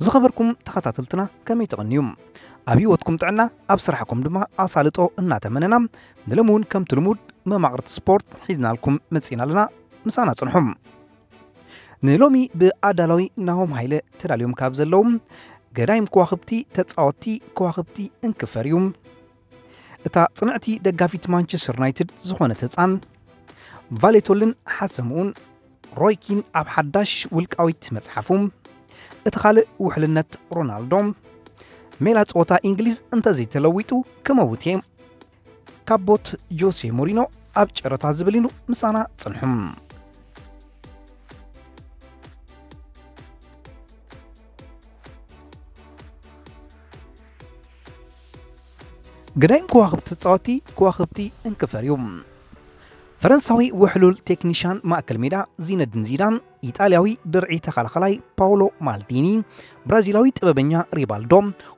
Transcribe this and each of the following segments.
ዝኸበርኩም ተኸታተልትና ከመይ ትቕንዩ? ኣብ ህይወትኩም ጥዕና፣ ኣብ ስራሕኩም ድማ ኣሳልጦ እናተመነና፣ ንሎሚ እውን ከምቲ ልሙድ መማቕርቲ ስፖርት ሒዝናልኩም መጺና ኣለና። ምሳና ጽንሑ። ንሎሚ ብኣዳላዊ ናሆም ሃይለ ተዳልዮም ካብ ዘለዉ ገዳይም ከዋኽብቲ ተጻወትቲ ከዋኽብቲ እንክፈር እዩ። እታ ጽንዕቲ ደጋፊት ማንቸስተር ዩናይትድ ዝኾነት ህጻን ቫሌቶልን ሓሰምኡን ሮይኪን ኣብ ሓዳሽ ውልቃዊት መጽሓፉ፣ እቲ ካልእ ውሕልነት ሮናልዶ፣ ሜላ ጸወታ እንግሊዝ እንተዘይተለዊጡ ክመውት እየ፣ ካብ ቦት ጆሴ ሞሪኖ ኣብ ጨረታ ዝብል ኢሉ ምሳና ጽንሑ። ገዳይም ከዋኽብቲ ተጻወቲ ከዋኽብቲ እንክፈር እዩ። ፈረንሳዊ ውሕሉል ቴክኒሻን ማእከል ሜዳ ዚነድን ዚዳን፣ ኢጣልያዊ ድርዒ ተኸላኸላይ ፓውሎ ማልዲኒ፣ ብራዚላዊ ጥበበኛ ሪቫልዶ፣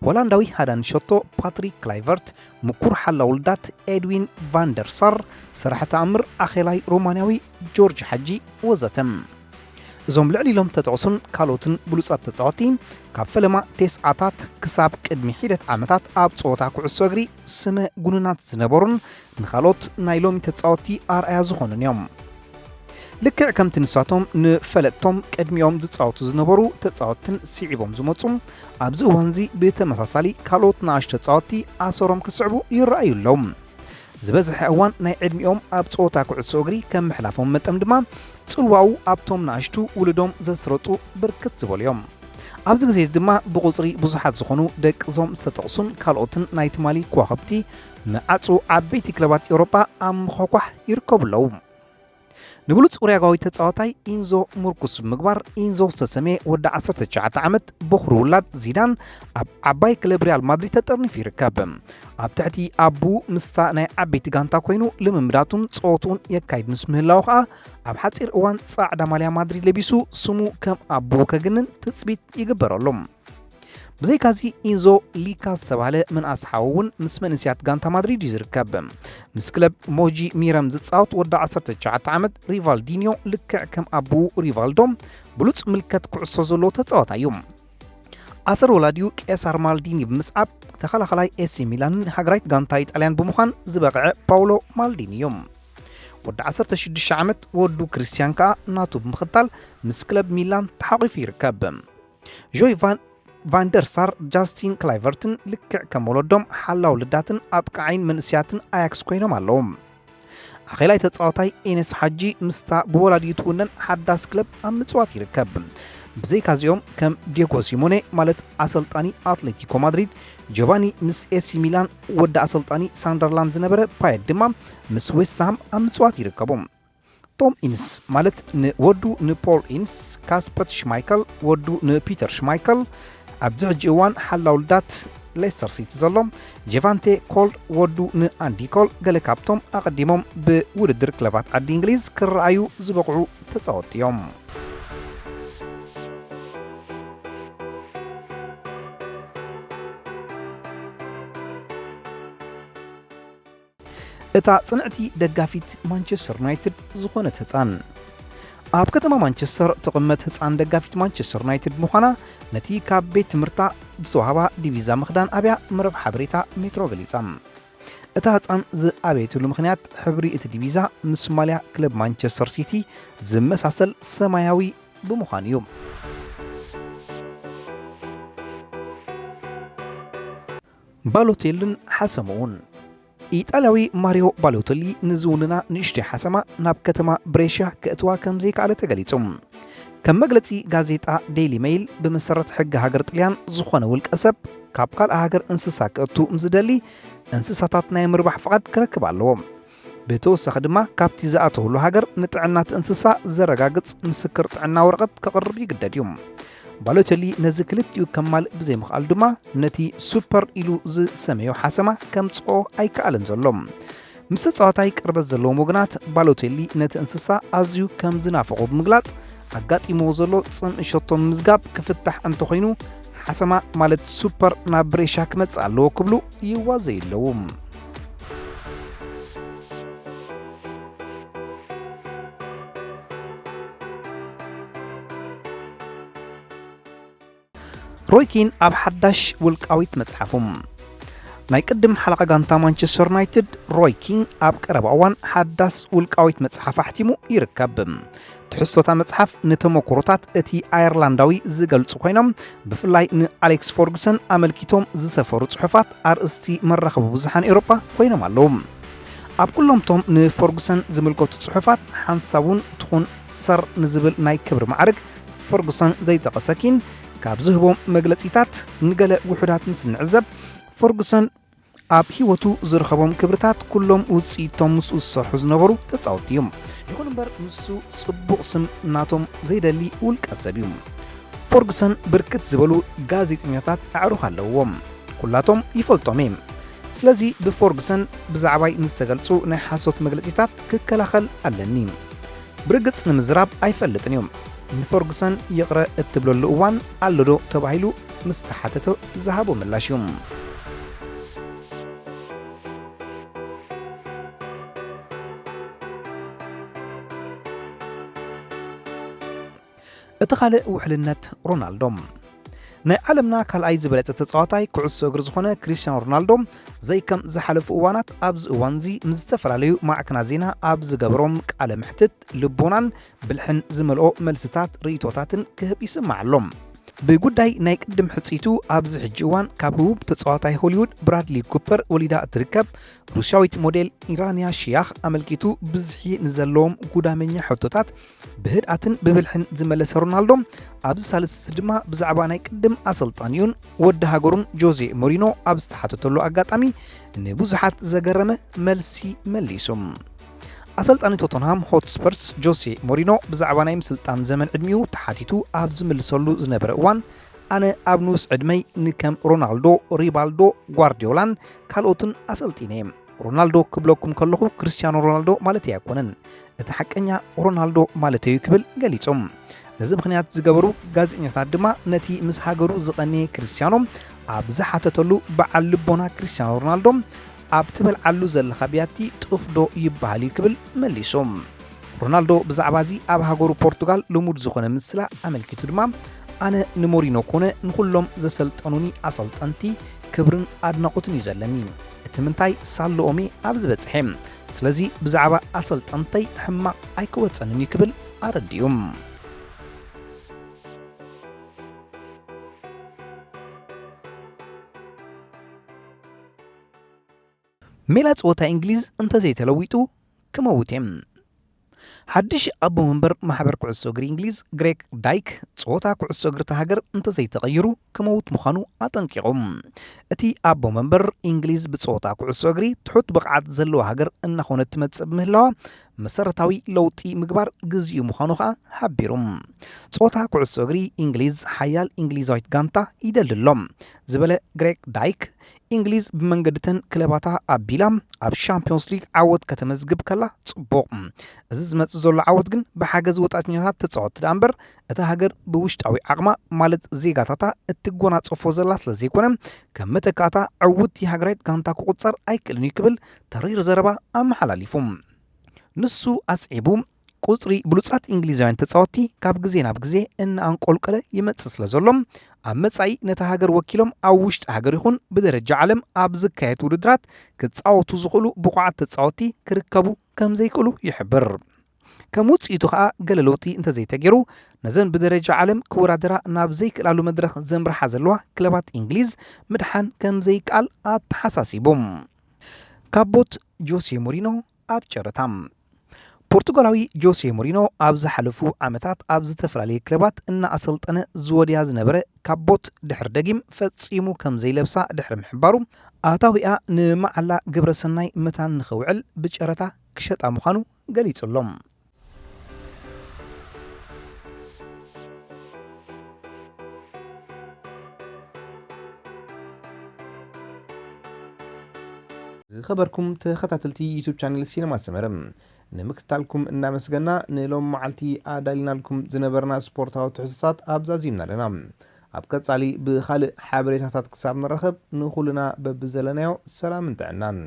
ሆላንዳዊ ሃዳኒ ሸቶ ፓትሪክ ክላይቨርት፣ ምኩር ሓላው ልዳት ኤድዊን ቫንደርሳር፣ ሰራሕ ተኣምር ኣኼላይ ሮማንያዊ ጆርጅ ሓጂ ወዘተ። እዞም ልዕል ኢሎም ተጠቕሱን ካልኦትን ብሉጻት ተጻወቲ፣ ካብ ፈለማ ቴስዓታት ክሳብ ቅድሚ ሒደት ዓመታት ኣብ ጸወታ ኩዕሶ እግሪ ስመ ጉኑናት ዝነበሩን ንኻልኦት ናይ ሎሚ ተጻወቲ ኣርኣያ ዝኾኑን እዮም። ልክዕ ከምቲ ንሳቶም ንፈለጥቶም ቅድሚኦም ዝጻወቱ ዝነበሩ ተጻወትን ስዒቦም ዝመጹ፣ ኣብዚ እዋንዚ ብተመሳሳሊ ካልኦት ንኣሽቱ ተጻወቲ ኣሰሮም ክስዕቡ ይረኣዩ ኣለዉ። ዝበዝሐ እዋን ናይ ዕድሚኦም ኣብ ጸወታ ኩዕሶ እግሪ ከም ምሕላፎም መጠን ድማ፣ ጽልዋኡ ኣብቶም ንኣሽቱ ውሉዶም ዘስረጡ ብርክት ዝበሉ እዮም። ኣብዚ ግዜ እዚ ድማ ብቑጽሪ ብዙሓት ዝኾኑ ደቅዞም ዝተጠቕሱን ካልኦትን ናይ ትማሊ ከዋኽብቲ መዓጹ ዓበይቲ ክለባት ኤውሮጳ ኣብ ምዃኳሕ ይርከቡ ኣለዉ። ንብሉጽ ኡራጓዊ ተጻዋታይ ኢንዞ ሙርኩስ ብምግባር፣ ኢንዞ ዝተሰምየ ወዲ ዓሰርተ ትሽዓተ ዓመት በኹሪ ውላድ ዚዳን፣ ኣብ ዓባይ ክለብ ሪያል ማድሪድ ተጠርኒፉ ይርከብ። ኣብ ትሕቲ ኣቡኡ ምስታ ናይ ዓበይቲ ጋንታ ኮይኑ ልምምዳቱን ጸወትኡን የካይድ ምስ ምህላዉ ከኣ፣ ኣብ ሓጺር እዋን ጻዕዳ ማልያ ማድሪድ ለቢሱ ስሙ ከም ኣቡኡ ከግንን ትጽቢት ይግበረሉ። ብዘይካዚ፣ ኢንዞ ሊካ ዝተባህለ ምንኣስ ሓው እውን ምስ መንእስያት ጋንታ ማድሪድ እዩ ዝርከብ። ምስ ክለብ ሞጂ ሚረም ዝጻወት ወዲ ዓሰርተ ትሽዓተ ዓመት ሪቫልዲኒዮ፣ ልክዕ ከም ኣቡኡ ሪቫልዶ፣ ብሉጽ ምልከት ኩዕሶ ዘለዎ ተጻዋታይ እዩ። ኣሰር ወላዲኡ ቄሳር ማልዲኒ ብምስዓብ፣ ተኸላኸላይ ኤሲ ሚላንን ሃገራዊት ጋንታ ኢጣልያን ብምዃን ዝበቕዐ ፓውሎ ማልዲኒ እዩ። ወዲ ዓሰርተ ሽዱሽተ ዓመት ወዱ ክርስቲያን ከኣ ናቱ ብምኽታል ምስ ክለብ ሚላን ተሓቒፉ ይርከብ። ጆይ ቫን ቫንደርሳር፣ ጃስቲን ክላይቨርትን ልክዕ ከም ወለዶም ሓላው ልዳትን ኣጥቃዓይን መንእስያትን ኣያክስ ኮይኖም ኣለዉ። ኣኼላይ ተጻዋታይ ኤነስ ሓጂ ምስታ ብወላዲኡ ትውነን ሓዳስ ክለብ ኣብ ምጽዋት ይርከብ። ብዘይካዚኦም ከም ዲየጎ ሲሞኔ ማለት ኣሰልጣኒ ኣትሌቲኮ ማድሪድ፣ ጆቫኒ ምስ ኤሲ ሚላን፣ ወዲ ኣሰልጣኒ ሳንደርላንድ ዝነበረ ፓየት ድማ ምስ ዌስትሃም ኣብ ምጽዋት ይርከቡ። ቶም ኢንስ ማለት ንወዱ ንፖል ኢንስ፣ ካስፐት ሽማይከል ወዱ ንፒተር ሽማይከል፣ ኣብዚ ሕጂ እዋን ሓላው ልዳት ሌስተር ሲቲ ዘሎ ጄቫንቴ ኮልድ ወዱ ንኣንዲ ኮል፣ ገለ ካብቶም ኣቐዲሞም ብውድድር ክለባት ዓዲ እንግሊዝ ክረኣዩ ዝበቕዑ ተጻወትቲ እዮም። እታ ጽንዕቲ ደጋፊት ማንቸስተር ዩናይትድ ዝኾነት ህጻን። ኣብ ከተማ ማንቸስተር ትቕመጥ ህጻን ደጋፊት ማንቸስተር ዩናይትድ ምዃና ነቲ ካብ ቤት ትምህርታ ዝተዋህባ ዲቪዛ ምኽዳን ኣብያ መረብ ሓበሬታ ሜትሮ ገሊጻ። እታ ህጻን ዝኣበየትሉ ምኽንያት ሕብሪ እቲ ዲቪዛ ምስ ማልያ ክለብ ማንቸስተር ሲቲ ዝመሳሰል ሰማያዊ ብምዃኑ እዩ። ባሎቴልን ሓሰምኡን። ኢጣልያዊ ማሪዮ ባሎቴሊ ንዝውንና ንእሽተይ ሓሰማ ናብ ከተማ ብሬሽያ ከእትዋ ከም ዘይከኣለ ተገሊጹ። ከም መግለጺ ጋዜጣ ዴይሊ ሜይል፣ ብመሰረት ሕጊ ሃገር ጥልያን፣ ዝኾነ ውልቀ ሰብ ካብ ካልእ ሃገር እንስሳ ከእቱ ምስ ዝደሊ፣ እንስሳታት ናይ ምርባሕ ፍቓድ ክረክብ ኣለዎ። ብተወሳኺ ድማ፣ ካብቲ ዝኣተወሉ ሃገር ንጥዕና እቲ እንስሳ ዘረጋግጽ ምስክር ጥዕና ወረቐት ከቕርብ ይግደድ እዩ። ባሎቴሊ ነዚ ክልቲኡ ከማልእ ብዘይምኽኣሉ ድማ፣ ነቲ ሱፐር ኢሉ ዝሰመዮ ሓሰማ ከምጽኦ ኣይከኣለን ዘሎ። ምስ ተጻዋታይ ቅርበት ዘለዎም ወገናት፣ ባሎቴሊ ነቲ እንስሳ ኣዝዩ ከም ዝናፈቖ ብምግላጽ፣ ኣጋጢምዎ ዘሎ ጽምኢ ሸቶ ንምዝጋብ ክፍታሕ እንተኾይኑ፣ ሓሰማ ማለት ሱፐር ናብ ብሬሻ ክመጽእ ኣለዎ ክብሉ ይዋዘዩ ኣለዉ። ሮይ ኪን ኣብ ሓዳሽ ውልቃዊት መጽሓፉ። ናይ ቅድም ሓለቓ ጋንታ ማንቸስተር ዩናይትድ ሮይ ኪን ኣብ ቀረባ እዋን ሓዳስ ውልቃዊት መጽሓፍ ኣሕቲሙ ይርከብ። ትሕዝቶታ መጽሓፍ ንተመኩሮታት እቲ ኣየርላንዳዊ ዝገልጹ ኮይኖም፣ ብፍላይ ንኣሌክስ ፎርግሰን ኣመልኪቶም ዝሰፈሩ ጽሑፋት ኣርእስቲ መራኸቢ ብዙሓን ኤውሮጳ ኮይኖም ኣለዉ። ኣብ ኩሎምቶም ንፎርግሰን ዝምልከቱ ጽሑፋት ሓንሳብ እውን ትኹን ሰር ንዝብል ናይ ክብሪ ማዕርግ ፈርጉሰን ዘይጠቐሰ ኪን፣ ካብ ዝህቦም መግለጺታት ንገለ ውሑዳት ምስ ንዕዘብ፣ ፈርጉሰን ኣብ ህይወቱ ዝረኸቦም ክብርታት ኩሎም ውጽኢቶም ምስኡ ዝሰርሑ ዝነበሩ ተጻወትቲ እዮም። ይኹን እምበር፣ ንሱ ጽቡቕ ስም ናቶም ዘይደሊ ውልቀ ሰብ እዩ። ፈርጉሰን ብርክት ዝበሉ ጋዜጠኛታት ኣዕሩኽ ኣለውዎም። ኩላቶም ይፈልጦም እየ። ስለዚ ብፈርጉሰን ብዛዕባይ ንዝተገልጹ ናይ ሓሶት መግለጺታት ክከላኸል ኣለኒ። ብርግጽ ንምዝራብ ኣይፈልጥን እዩ። ንፈርጉሰን ይቕረ እትብለሉ እዋን ኣሎ ዶ ተባሂሉ ምስ ተሓተተ ዝሃቦ ምላሽ እዩ። እቲ ካልእ ውሕልነት ሮናልዶ። ናይ ዓለምና ካልኣይ ዝበለጸ ተጻዋታይ ኩዕሶ እግሪ ዝኾነ ክሪስቲያኖ ሮናልዶ፣ ዘይከም ዝሓለፉ እዋናት፣ ኣብዚ እዋንዚ ምስ ዝተፈላለዩ ማዕከናት ዜና ኣብ ዝገበሮም ቃለ መሕትት፣ ልቦናን ብልሕን ዝመልኦ መልስታት፣ ርእይቶታትን ክህብ ይስማዕ ኣሎ። ብጉዳይ ናይ ቅድም ሕጽይቱ፣ ኣብዚ ሕጂ እዋን ካብ ህቡብ ተጻዋታይ ሆሊውድ ብራድሊ ኩፐር ወሊዳ እትርከብ ሩስያዊት ሞዴል ኢራንያ ሺያኽ ኣመልኪቱ ብዝሒ ንዘለዎም ጉዳመኛ ሕቶታት ብህድኣትን ብብልሕን ዝመለሰ ሮናልዶ፣ ኣብዚ ሳልስቲ ድማ ብዛዕባ ናይ ቅድም ኣሰልጣኒኡን ወዲ ሃገሩን ጆዜ ሞሪኖ ኣብ ዝተሓተተሉ ኣጋጣሚ ንብዙሓት ዘገረመ መልሲ መሊሱ። ኣሰልጣኒ ቶተንሃም ሆትስፐርስ ጆሴ ሞሪኖ ብዛዕባ ናይ ምስልጣን ዘመን ዕድሚኡ ተሓቲቱ ኣብ ዝምልሰሉ ዝነበረ እዋን፣ ኣነ ኣብ ንኡስ ዕድመይ ንከም ሮናልዶ፣ ሪቫልዶ፣ ጓርዲዮላን ካልኦትን ኣሰልጢነ እየ። ሮናልዶ ክብለኩም ከለኹ ክርስቲያኖ ሮናልዶ ማለተይ ኣይኮነን። እቲ ሓቀኛ ሮናልዶ ማለተይ እዩ ክብል ገሊጹ። ነዚ ምኽንያት ዝገበሩ ጋዜጠኛታት ድማ ነቲ ምስ ሃገሩ ዝቐነየ ክርስቲያኖ ኣብ ዝሓተተሉ፣ በዓል ልቦና ክርስቲያኖ ሮናልዶ ኣብ ትበልዓሉ ዘለኻ ቢያቲ ጡፍ ዶ ይበሃል እዩ ክብል መሊሱ። ሮናልዶ ብዛዕባ እዚ ኣብ ሃገሩ ፖርቱጋል ልሙድ ዝኾነ ምስላ ኣመልኪቱ ድማ፣ ኣነ ንሞሪኖ ኮነ ንኹሎም ዘሰልጠኑኒ ኣሰልጠንቲ ክብርን ኣድናቖትን እዩ ዘለኒ። እቲ ምንታይ ሳሎኦሜ ኣብ ዝበጽሐ። ስለዚ ብዛዕባ ኣሰልጠንተይ ሕማቕ ኣይክወጸንን እዩ ክብል ኣረዲኡ። ሜላ ጸወታ እንግሊዝ እንተዘይተለዊጡ ክመውት እየ። ሓድሽ ኣቦ መንበር ማሕበር ኩዕሶ እግሪ እንግሊዝ ግሬግ ዳይክ፣ ጸወታ ኩዕሶ እግሪ እታ ሃገር እንተዘይተቐይሩ ክመውት ምዃኑ ኣጠንቂቑ። እቲ ኣቦ መንበር፣ እንግሊዝ ብጸወታ ኩዕሶ እግሪ ትሑት ብቕዓት ዘለዋ ሃገር እናኾነት ትመጽእ ብምህላዋ፣ መሰረታዊ ለውጢ ምግባር ግዜኡ ምዃኑ ከኣ ሓቢሩ። ጸወታ ኩዕሶ እግሪ እንግሊዝ ሓያል እንግሊዛዊት ጋንታ ይደሊ ኣሎ ዝበለ ግሬግ ዳይክ፣ እንግሊዝ ብመንገድተን ክለባታ ኣቢላ ኣብ ሻምፒዮንስ ሊግ ዓወት ከተመዝግብ ከላ ጽቡቕ። እዚ ዝመጽእ ዘሎ ዓወት ግን ብሓገዝ ወጣኛታት ተጻወትቲ ደኣ እምበር፣ እታ ሃገር ብውሽጣዊ ዓቕማ፣ ማለት ዜጋታታ እትጎናጸፎ ዘላ ስለ ዘይኮነ፣ ከም መተካእታ ዕውትቲ ሃገራዊት ጋንታ ክቑጸር ኣይክእልን እዩ ክብል ተሪር ዘረባ ኣመሓላሊፉ። ንሱ ኣስዒቡ፣ ቁጽሪ ብሉጻት እንግሊዛውያን ተጻወትቲ ካብ ግዜ ናብ ግዜ እናኣንቆልቀለ ይመጽእ ስለ ዘሎ፣ ኣብ መጻኢ ነታ ሃገር ወኪሎም ኣብ ውሽጢ ሃገር ይኹን ብደረጃ ዓለም ኣብ ዝካየድ ውድድራት ክጻወቱ ዝኽእሉ ብቑዓት ተጻወትቲ ክርከቡ ከም ዘይክእሉ ይሕብር። ከም ውጽኢቱ ከኣ፣ ገለ ለውጢ እንተዘይተገይሩ፣ ነዘን ብደረጃ ዓለም ክወዳደራ ናብ ዘይክእላሉ መድረኽ ዘምርሓ ዘለዋ ክለባት እንግሊዝ ምድሓን ከም ዘይከኣል ኣተሓሳሲቡ። ካቦት ጆሴ ሞሪኖ ኣብ ጨረታ። ፖርቱጋላዊ ጆሴ ሞሪኖ ኣብ ዝሓለፉ ዓመታት ኣብ ዝተፈላለየ ክለባት እናኣሰልጠነ ዝወድያ ዝነበረ ካቦት ድሕሪ ደጊም ፈጺሙ ከም ዘይለብሳ ድሕሪ ምሕባሩ፣ ኣታዊኣ ንመዓላ ግብረ ሰናይ መታን ንኽውዕል ብጨረታ ክሸጣ ምዃኑ ገሊጹ ኣሎ። ዝኸበርኩም ተኸታተልቲ ዩቱብ ቻነል ሲነማ ሰመረ፣ ንምክትታልኩም እናመስገና፣ ንሎም መዓልቲ ኣዳሊናልኩም ዝነበርና ስፖርታዊ ትሕዝቶታት ኣብዛዚምና ኣለና። ኣብ ቀጻሊ ብኻልእ ሓበሬታታት ክሳብ ንራኸብ፣ ንኹልና በብዘለናዮ ሰላምን ጥዕናን።